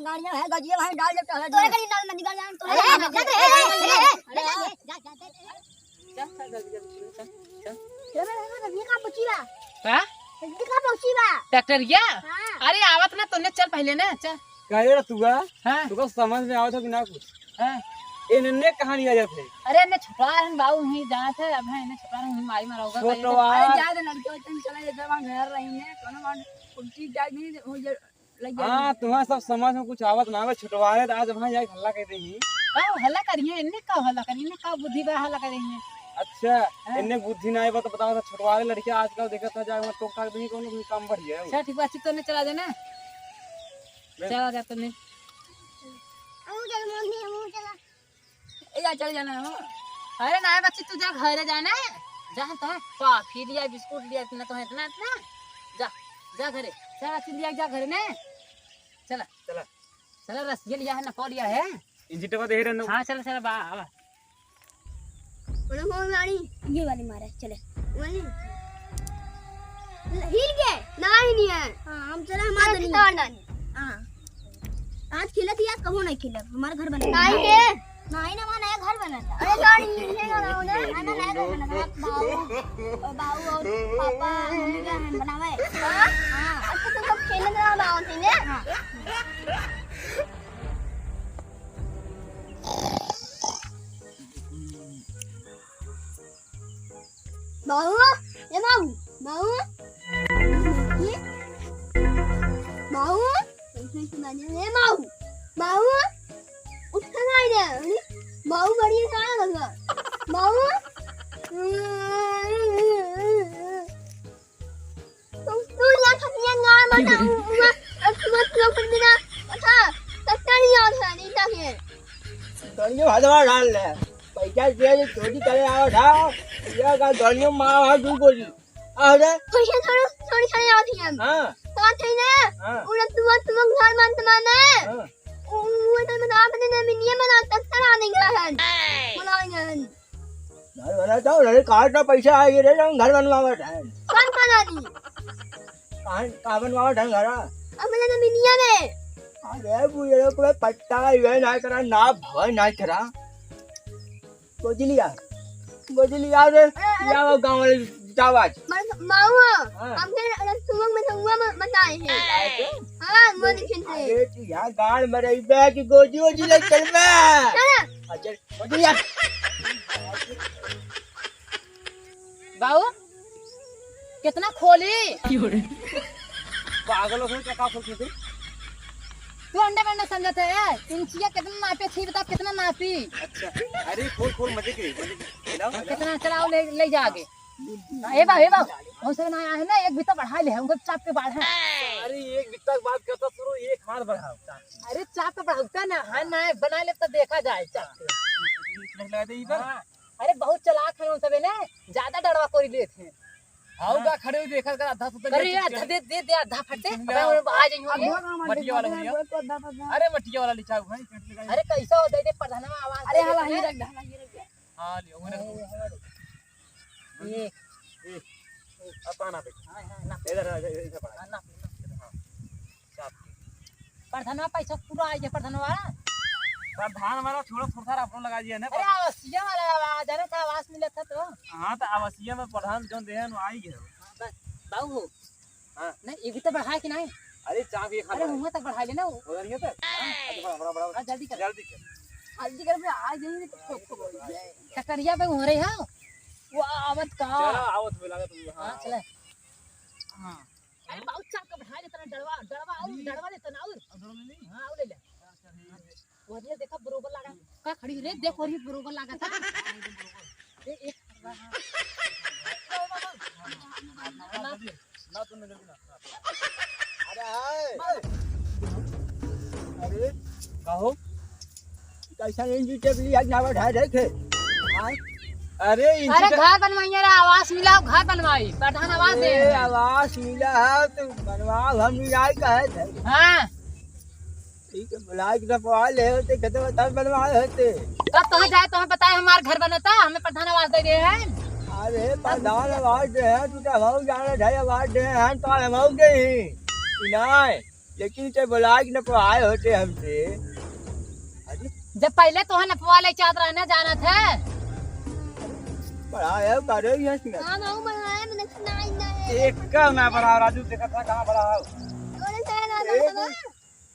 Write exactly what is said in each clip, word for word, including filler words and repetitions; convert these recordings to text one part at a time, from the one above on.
गाड़ियाँ है, गजिया भाई डाल देता है। तोरे गाड़ी डाल, मैं निकल जाऊँ, तोरे अरे, गाड़ी डाल। अरे, अरे, अरे, अरे, अरे, अरे, जा, जा, जा, जा। चल, चल, जल्दी, जल्दी, चल, चल, चल। ये मेरा, ये मेरा, ये का पूछी बा? का? ये का पूछी बा? ट्रैक्टरिया? हाँ। अरे, आवत ना, तूने चल पहले ना, चल। कहे रे तू, आ? हाँ। तुका समझ में आवत है कि ना कुछ? हाँ। एन्ने कहाँ लिया जात है? अरे, एन्ने छुटवा रहन बाबू, वहीं जात है, अब है, एन्ने छुटवा रहन, वहीं मारी मारा होगा, छोटवा। अरे, जा दे, लड़के, तुम चला जाते, वहाँ घर रही है, कोनो बात, उल्टी जाए नहीं, वो ये लग गया। हाँ, तुम्हारा सब समझ में कुछ आवत ना आवे, छुटवारे तो आज वहाँ जाके हल्ला कर रही। का हल्ला करिए, एन्ने का हल्ला करिए, एन्ने का बुद्धि बा हल्ला करिए? अच्छा, हाँ। एन्ने बुद्धि ना आवे तो बताओ, तो छुटवारे लड़के आजकल देखत है, जाए वहाँ टोक टाक दही, कोनो भी काम बढ़िया है। अच्छा, ठीक बा, अच्छी तो नहीं चला देना। चला जा तने। हमहू चल, मम्मी, हमहू चला। ए, जा, चल जाना हो। अरे ना बच्ची, तू जा घरे जाना। जा, हम तोहे कॉफी लिया, बिस्कुट लिया, इतना तोहे इतना, इतना। जा, जा घरे। चल बच्ची, लिया, जा घरे ने। चला। चला। चला, रसिया लिया है, नपो लिया है। इंची टका दे रहे हाँ, चला, चला, बा, आवा। ओला कौन गाड़ी? ये वाली मारे, चले। वाली? हिल के? नहीं, नहीं है। हाँ, हम चला, हम आ चला, जानी। तार डाली। हाँ। आज खेलत ही, आज कबो नहीं खेलब। हमारा घर बना। नहीं के? नहीं ना, हमारा नया घर बना था। अरे, गाड़ी ये है ना, ना, ना। हमारा नया घर बना था। बाबू, और बाबू और पापा, मम्मी का हम बनावे। हाँ? हाँ। अच्छा, तो सब खेलत रहा बाबू से ने? हाँ। बाबू, ए बाबू, बाबू, ये, बाबू, ए बाबू, बाबू, उठ के नहीं दे, बाबू बढ़िया से आ लगा, बाबू। तू, तू यहाँ खटिया ना बना, उ-, उमा, अब तू मत लोग कर देना। अच्छा, तत्ता नहीं आओ था, नहीं था के। गाड़ियों हलवा डाल ले। पैसा दिया, ये चोरी करे आओ था। ये का गाड़ियों मार, हाँ, दू गोली। अरे। पैसा थोड़ा, थोड़ी खाने आओ थी हम। हाँ। तो थे ना, हाँ। उन तू, तू घर मन तमाना। हाँ। उ, उ, तो बना, अपने ने मिनिया बना, तत्ता आ नहीं गया है। बना गया है। घर बना तो, अरे, कहाँ का पैसा आए रे, हम घर बनवावत है। कौन बना दी? कहाँ, कहाँ बनवावत है घर? अपने जमीनिया में। अरे, बुढ़े को पट्टा ही है ना करा, ना भवे ना करा। गोजलिया, गोजलिया रे, अरे, अरे, या वो गाँव वाले जावाज। मर-, माऊआ, हाँ। हमके रस्तुआ में से हुआ म-, बताए हैं। बताए थे? हाँ, वो लिखे थे। अरे, तू यहाँ गाड़ में रही बे कि गोजी वोजी लग चल बे। चल। अच्छा, बाबू, कितना खोली? पागल हो गए क्या, का खोल खोल? तू अंडे बंडे समझत है? इंचिया कितना नापे थी, बता कितना नापी? अच्छा, अरे खोल खोल, मजे के, मजे के, चलाओ। कितना चलाओ, ले, ले जा आगे। हाँ, ए बाबू, ए बाबू, बहुत सारे ना आए हैं ना, एक बित्ता बढ़ा ले, उनको चाप के बाढ़ है। अरे एक बित्ता के बात करता सुनो, एक हाथ बढ़ाओ। अरे चाप के बढ़ाता ना, है ना, बना ले तो देखा जाए चाप के। लगा दे इधर। हाँ। अरे बहुत चालाक है उन सबे ने, ज्यादा डरवा कोरी लेत हैं। हाउ का खड़े हुए देखा कर आधा सुतल अरे लेके आधा चल। दे, दे, दे, आधा फटे। सुन अब ले। हम आ जाइयो। अब मटिया वाला हो गया। अरे मटिया वाला लिचाऊ भाई, कट लगा। अरे कैसा हो, दे दे प्रधानवा आवाज अरे दे हाला दे। ये रख, हाला ये रख। हाँ, लियो, वो रख। ये। ये। अब कहाँ ना पे? हाँ, हाँ, ना। इधर आ, इधर, इधर पड़ा। हाँ, ना, ना। हाँ। प्रधानवा पैसा पूरा आ गया, प्रधानवा। प्रधान वाला छोड़ो, थोड़ा सा अपनो लगा दिया ना। अरे, आवासीय वाला आवास, जाने था, आवास मिला था तो। हाँ, तो आवासीय में प्रधान जोन देहन, वो आई गया। हाँ, बस, बाबू हो। हाँ। नहीं, ये भी तो बढ़ाए कि नहीं? अरे, चाप ये खा अरे, लो। मुँह तक बढ़ा लेना वो। उधर ये तो? हाँ। अच्छा, बड़ा, बड़ा, बड़ा। हाँ, जल्दी कर। जल्दी कर। जल्दी कर, फिर आ जाएंगे तो खो, खो बोल जाए। टकरिया पे हो रही हो? वो आवत का? चलो, आवत में लगा तुम, हाँ, हाँ, चले। हाँ। अरे बाबू, चाप का बढ़ा लेता ना, डड़वा, डड़वा, और डड़वा लेता ना, और। और डड़वा ले ली? हाँ, और ले ले। अच्छा, ठीक है। वो ये देखा, बरोबर लगा। का खड़ी रे, देख, और ये बरोबर लगा था। ए, एक, हाँ। ना, तुम नजर ना। अरे, हाय। अरे, कहो। कैसा नहीं जीते भी आज ना बैठा देखे। हाँ? अरे, इनकी अरे, तो घर बनवाइए रे, आवास मिला, घर बनवाई, प्रधान आवास दे अरे, रहे हैं। आवास मिला है, तो बनवाओ, हम नहीं आए कहे थे। हाँ। ठीक है, बुलाए के दफवा ले होते, कहते बता बनवाए होते। तब तो जाए, तो हम बताए, हमार घर बनता, हमें प्रधान आवास दे रहे हैं। अरे, प्रधान आवास दे हैं, तू तो हम जाने ढाई आवास दे हैं, तो हम हो गए ही। नहीं। लेकिन ते बोलाए कि नपवाए होते हमसे। अरे जब पहिले तोहे नपवा ले चाहत रहना, जानत है। पढ़ाए हो, करे ही हंस में। हाँ, बाबू, बनाए, मैंने सुनाई नहीं। एक का ना बढ़ाओ, राजू, देखा था कहाँ बढ़ाओ। बोले, सर, ना, एक, ना, ना।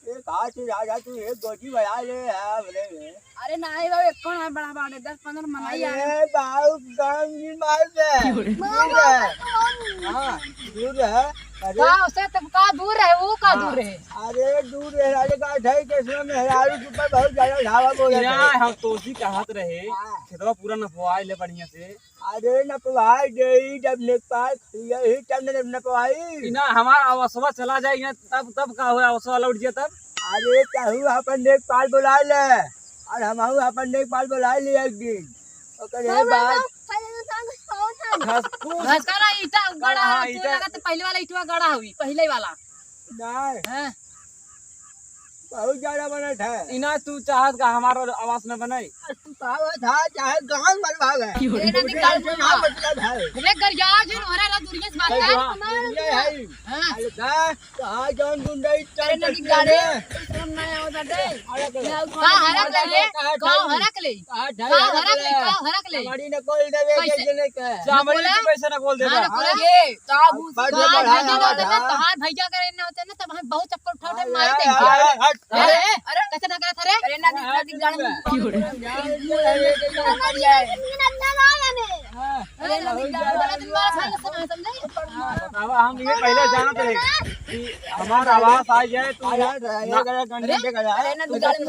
एक हाथ से ज्यादा तू एक गोटी बजा ले, हाँ, बोले में। अरे नाही बाबू, एको नाही बड़ा बाटे, दस पन्द्रह मनई आए। अरे बाबू, गाँव में मार दे। क्यों रे? दूर है। हाँ, दूर है। अरे। गाँव से तब का दूर है, वो का हाँ। दूर है? अरे दूर है, अरे का ढाई के समय मेहरारू के ऊपर बहुत ज्यादा ढावा बोला ना, था। हम तोसी कहत रहे, हाँ। खेतवा पूरा नपवाए ले बढ़िया से। अरे नपवाए देई, जब लेखपाल यही तब न नपवाई। इना हमार अवसवा चला जाए, इना तब, तब का हुआ, अवसवा लौट जाए तब? अरे कहू अपन लेखपाल बुला ले, और हमहू अपन लेखपाल बुला ले एक दिन। ओकर ये बात। घसकू। घसका ना, ईटा गड़ा हाँ, तू ईटा। लगा तो पहले वाला ईटवा गड़ा हुई, पहले वाला। नहीं। हाँ। बहुत ज्यादा बनत है। इना तू चाहत का हमार आवास में बनाई? तू चाहत है, चाहे गांव बनवावे। अरे ना निकाल मुझे ना मतलब है। अरे गरिया जी, नोहरा ला दुनिया से बात कर। दुनिया है। हाँ। अरे का, कहाँ जौन गुंडई अरे ना निकाल रे। शर्म ना आवत बाटे। अरे का हरक ले रे? का हरक ले? का हरक ले? का हरक ले? हमारी न खोल देवे कैसे? कैसे नहीं कहे? चामड़ी बोला? के पैसे न खोल देवे। हाँ, बोला। ये, का घूस बात खा, ये बढ़ा, ये बढ़ा। तोहार भैया करे ना होते ना, तब हम बहुत चप्पल उठा उठा मार देंगे। अरे, हट। अरे, अरे, कैसे ना करत रे? अरे, ना दिख, ना दिख, जान। अरे, ना दिख, जान। समझे? अब हम ये पहले जानत रहे कि हमार आवास आ जाए तो आ जाए, आ जाए, ना। अरे, ना दिख, जान। ए,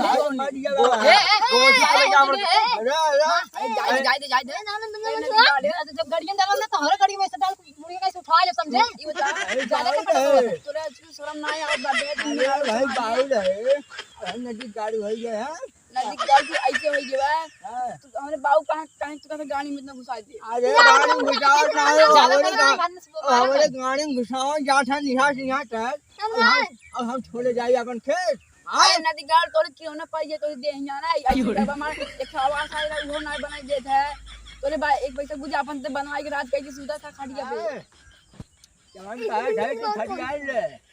ए, गोजी ए, लगा ए, बोल। ए, अरे, अरे। हाँ, जाए दे, जाए दे, जाए दे। अरे, ना दिख, जान। जब गाड़ियाँ डालो ना, तो हर गाड़ी में से डाल मुड़िया कैसे उठा ले, समझे? ई बता, अरे, ज्यादा जाए कपड़ा दे। तोरा शर्म ना आवत बा, बे, अरे यार, भाई, बाउल है। अरे, नदी गाड़ी हो गया है। नदी गाड़ी तू ऐसे हो गया बा। हाँ। तू हमरे बाऊ कहाँ, कहीं तू कहीं गाड़ी में इतना घुसा दे। अरे, गाड़ी घुसावत ना हो, ज्यादा हमरे बोल रहा है, गा-, बंद से बोल रहा है। हमरे गाड़ी में घुसावत जात है, निहार से यहाँ तक। अब हम, अब हम छोड़े जाई अपन खेत। अरे नदी गाड़ तोरे क्यों ना पाइए, तोरे देहिया ना, आई, आई, क्यों रे? डब्बा मार, एक ठो आवास आए रहा, उहो ना बनाई देत है। तोरे बा, एक पैसा गुजा अपन ते बनवाई के रात कह के सुता था खटिया पे। अरे, जवान कहा है, तू खटिया ले।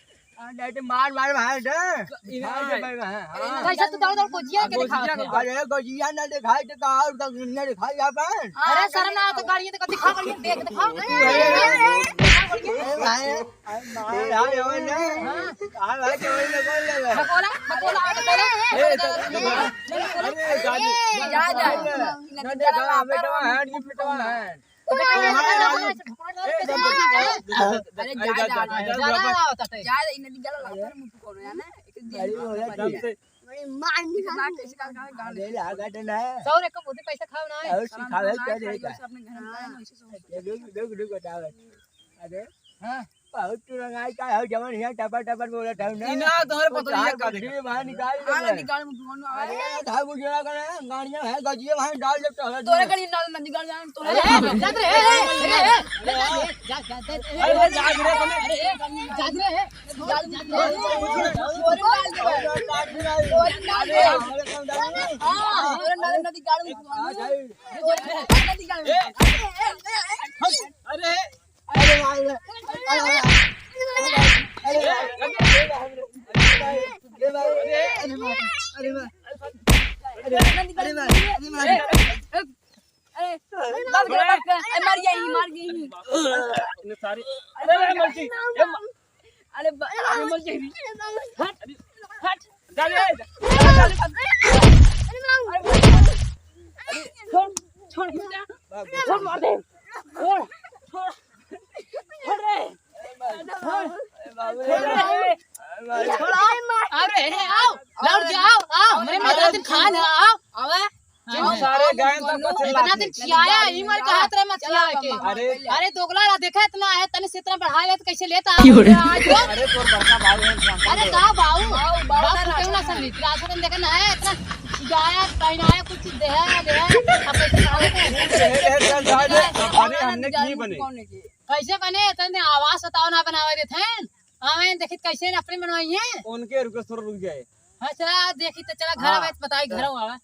आ, नहीं तो मार, मार, मार दे। इन्हें मार दे, मार। भाई, हाँ। कैसे तू दौड़, दौड़ गोजिया के दिखावत है? अरे, गोजिया ना दिखाई तो का और का दुनिया दिखाई अपन। अरे, शर्म ना आवत, गाड़ी तो दिखा, गाड़ी देख, दिखा। अरे, भाई। अरे मार, अरे, अरे, अरे, हाँ। अरे भाई, केवल में कौन लेवे? बकोला, बकोला, बकोला। ए, तो, अरे, अरे, जादू। जा, जा। ना देखा, बेटा, हैंड की पिटवा है। अरे, जा, जा, जा, जा, जा, जा, जा, जा। जा, जा, इन्हें निकाल ला, पर मुझको कौन है ना? एक दिन अरे, वो है, बड़ी मार नहीं दिमाग खाना। कैसे काल काल गाल अरे, लागत ना। सौ रे, कम होते पैसा खाओ ना। और सिखावे क्या देगा? अपने घर में आए ना, ऐसे सोच। ये देख, देख, देख, बताओ। अरे, हाँ। बहुत तू रंगाई का है, जवन हियाँ टपर टपर बोलत है ना। इना तोहरे वो पतोहिया चार का देखा। बुद्धि बाहर निकाल हाँ, दे। निकाल मुंह धोनो। अरे, था बुझा कर गाड़ियाँ है, गजिए वहाँ डाल दे तो है। तोरे गाड़ी डाल ना निकाल जान, तोरे अरे, गाड़ी। जात रे, ए, ए, ए, ए, जा, जा, जा, जा, अरे, जा, जा, जा, अरे, ए, जा, जा, ए, जा, जा, ए, जा, जा, ए, तोरे डाल दे। तोरे डाल दे। हाँ, तोरे डाल दे, निकाल मुंह धोनो। तोरे डाल दे, निकाल। अरे, अरे भाई, अरे भाई, अरे भाई, अरे भाई, अरे भाई, अरे भाई, अरे भाई, अरे भाई, अरे भाई। अरे, बस, बस, बस, अरे, मर गई, मर गई। इतने सारे, अरे, अरे, मर गई। अरे, ब-, अरे, मर गई। हट, हट। जा, जा, जा। अरे, छोड़, छोड़, छोड़, मार दे। छोड़, छोड़। छोड़ रे। छोड़। छोड़ रे। छोड़, आओ। अरे, आओ। लौट के आओ, आओ। हमरे मदद खान है, आओ। आवे। हाँ। सारे गायन तक को चिल्ला इतना दिन खियाया, ई मर कहा तेरे मत खियावे के। अरे। अरे, दोगला ला देखा इतना है, तने से इतना बढ़ा ले तो कैसे लेता? क्यों रे? आज वो अरे, तोर बड़का भाई है, अरे, का बाऊ? बाऊ, बाऊ बाऊ ना क्यों ना राजा। समझी? राजा ने देखा ना है, इतना खियाया, पहनाया, कुछ दे है, दे है। अब कैसे खावे? अरे, हमने की बने। कौन है जी? कैसे बने? तने आवाज बताओ ना बनावे देते हैं। हाँ, मैं देखित कैसे अपने बनवाई है। उनके रुके, थोड़ा रुक जाए। हाँ, चला, देखी तो चला, घर हाँ। आवे तो बताई, घर आवे।